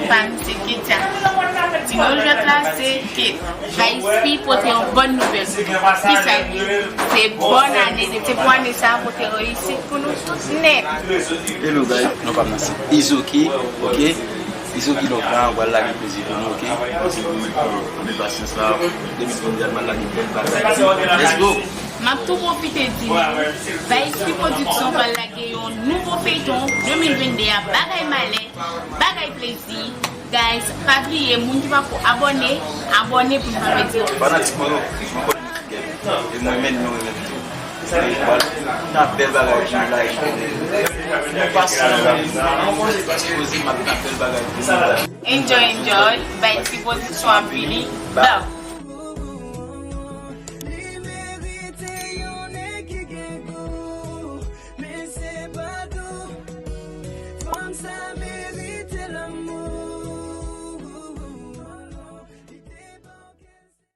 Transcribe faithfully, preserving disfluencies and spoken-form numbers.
Pa misye Ketia. Ti nou jwèt la se ke Baispi pote yon bòn nouvèl pou nou. Kisa l ye? Se bòn ane, se pou ane sa a pote reyisit pou nou tout nèt. Hello guys, non pa m nan se Izoki, ok? Izoki Lontan, w pral lage plezi pou nou, ok? Mwen se pou mwen pou mwen pasyans la, de mil vennde a, m pral lage bèl bagay. Let's go! M ap tou pwofite di nou, Baispi Production pral lage yon nouvo feyton de mil vennde a, Bagay Malè, Bagay Plezi. Guys, pa bliye, moun ki pako abòne, abòne pou n pa pèdi yon. Fanatik mwen yo, mwen konnen nou fidèl. E mwen menm, nou renmen tou. N ap bèl bagay pou nou la. Nou pase nan mwen, nou pase poze, m ap n ap bèl bagay pou nou la. Enjoy, enjoy. Baispi Production ap vini. Bam!